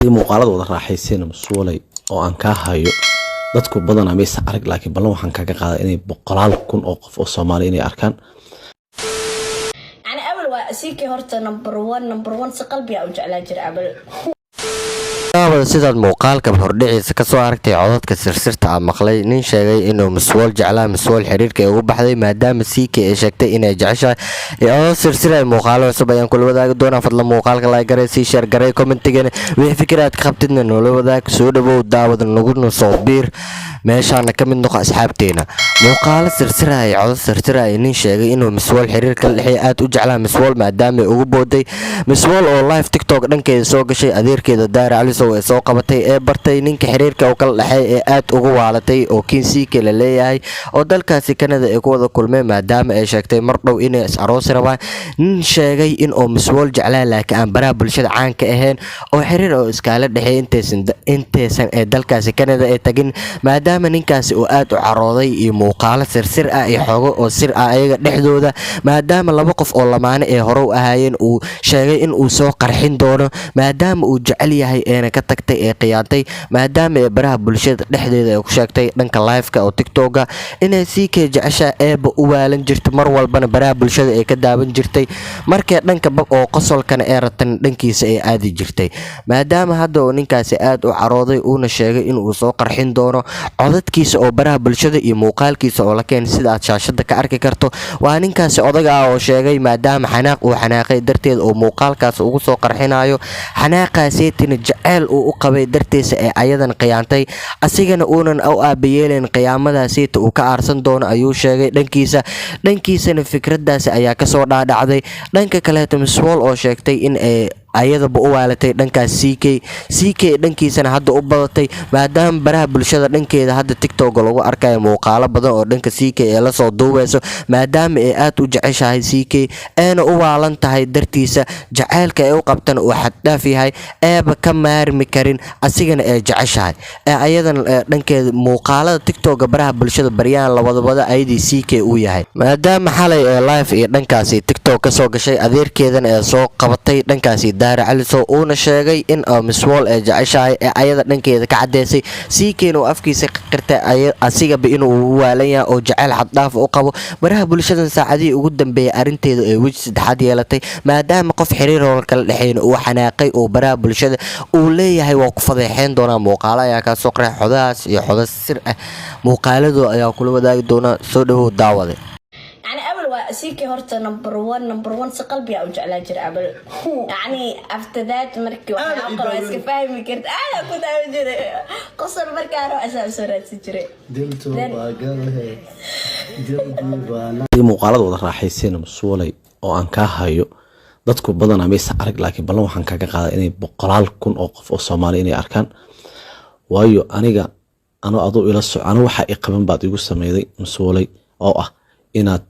Muuqaalada wada raaxayseen Masuulay oo aan kaa hayo, dadku badanaa maysa arag, laakiin ballan waxaan kaga qaaday inay boqolaal kun oo qof oo Soomaali inay arkaan. Yani awal waa siikii horta number one, number one, si qalbiga u jeclaa jira awal. Daawada, sidaad muuqaalka hordhiciisa kasoo aragtay, codadka sirsirta ah maqlay nin sheegay inuu Miswool jeclaa, Miswool xiriirka ay ugu baxday maadaama CK ay sheegtay inay jeceshahay, iyo codad sirsir ay muuqaalo cusub ayaan kula wadaagi doonaa. Fadlan muuqaalka like garay, sii share garay, commentigana wixii fikir aad ka qabtidna noola wadaag. Soo dhawow daawada, naguna soo biir meeshaana ka mid noqo asxaabteena. Muuqaalo sirsira iyo codad sirsira ay nin sheegay inuu Miswool xiriir kala dhexeeya, aad u jeclaa Miswool maadaama ay ugu booday Miswool oo live TikTok dhankeeda soo gashay, adeerkeeda Daara Calisow ee soo qabatay ee bartay ninka xiriirka uu kala dhexeey ee aad ugu waalatay oo King CK la leeyahay oo dalkaasi Canada ay ku wada kulmeen, maadaama ay sheegtay mar dhow inay is aroosi rabaan. Nin sheegay in uu Miswool jeclaa laakiin aan baraha bulshada caanka ahayn oo xiriir oo iskaala dhexeeyay intaysan ee dalkaasi Canada ay tagin, maadaama ninkaasi uu aad u carooday, iyo muuqaalo sirsir ah iyo xogo oo sir ah ayaga dhexdooda, maadaama laba qof oo lamaane ee hore u ahaayeen, uu sheegay in uu soo qarxin doono maadaama uu jecel yahay eena ka tagtay ee khiyaantay, maadaama ee baraha bulshada dhexdeeda ay ku sheegtay dhanka liveka oo TikToka inay CK jecesha, eeba u waalan jirta, mar walbana baraha bulshada ay ka daawan jirtay, markee dhanka oo qosolkana ee ratan dhankiisa ay aadi jirtay. Maadaama hadda uu ninkaasi aad u carooday, uuna sheegay inuu soo qarxin doono codadkiisa oo baraha bulshada iyo muuqaalkiisa oo la keenay, sida aad shaashada ka arki karto, waa ninkaasi odaga ah oo sheegay maadaama xanaaq uu xanaaqay darteed oo muuqaalkaas ugu soo qarxinayo, xanaaqaaseetina jaceyl uu u qabay dartiisa ee ayadan khiyaantay, asigana uunan u aabayeelin, qiyaamadaasiita uu ka aarsan doono ayuu sheegay dhankiisa. Dhankiisana fikradaasi ayaa kasoo dhaadhacday. Dhanka kaleeto, Miswool oo sheegtay in ay ayadaba u waalatay dhankaas CK, CK dhankiisana hadda u badatay, maadaama baraha bulshada dhankeeda hadda TikTok lagu arkayo muuqaalo badan oo dhanka CK ee lasoo duubeyso, maadaama ay aad u jeceshahay CK eena u waalan tahay dartiisa, jaceylka ay u qabtana uu xaddhaaf yahay, eeba ka maarmi karin, asigana ay jeceshahay ee ayadana dhankeeda muuqaalada TikToka baraha bulshada baryahan lawadawada ayadii CK uu yahay, maadaama xalay ee live iyo dhankaasi TikTok kasoo gashay, adeerkeedana ee soo qabatay dhankaasi Daara Calisow, uuna sheegay in Miss Wall ay jeceshahay ee ayada dhankeeda ka cadeysay, CK-na uu afkiisa ka qirtay asigaba inuu ugu waalan yahay oo jaceyl xaddhaaf u qabo. Baraha bulshada saacadihii ugu dambeeyay arrinteedu ay weji saddexaad yeelatay, maadaama qof xiriir oo kala dhexeyn uu xanaaqay oo baraha bulshada uu leeyahay waa ku fadeexeyn doonaa. Muuqaalo ayaa kaa soo qoray, xodahaas iyo xodo sir ah muuqaaladooda ayaa kula wadaagi doonaa. Soo dhawow daawade. Yani awal waa siikii horta number one, number one, si qalbiga u jeclaa jira awal. Yani after that markii waxyaabo kale waa iska fahmi karta, aada ku daawan jiray qosol, markaa rabo asaa usoo raadsan jiray. Diltu waa galhe dildii. Muuqaalada wada raaxayseen Masuulay oo aan kaa hayo, dadku badanaa maysa arag, laakiin ballan waxaan kaga qaaday inay boqolaal kun oo qof oo Soomaali inay arkaan. Waayo aniga ano aduu ila soco, anu waxa i qaban baad igu sameyday Masuulay oo ah inaad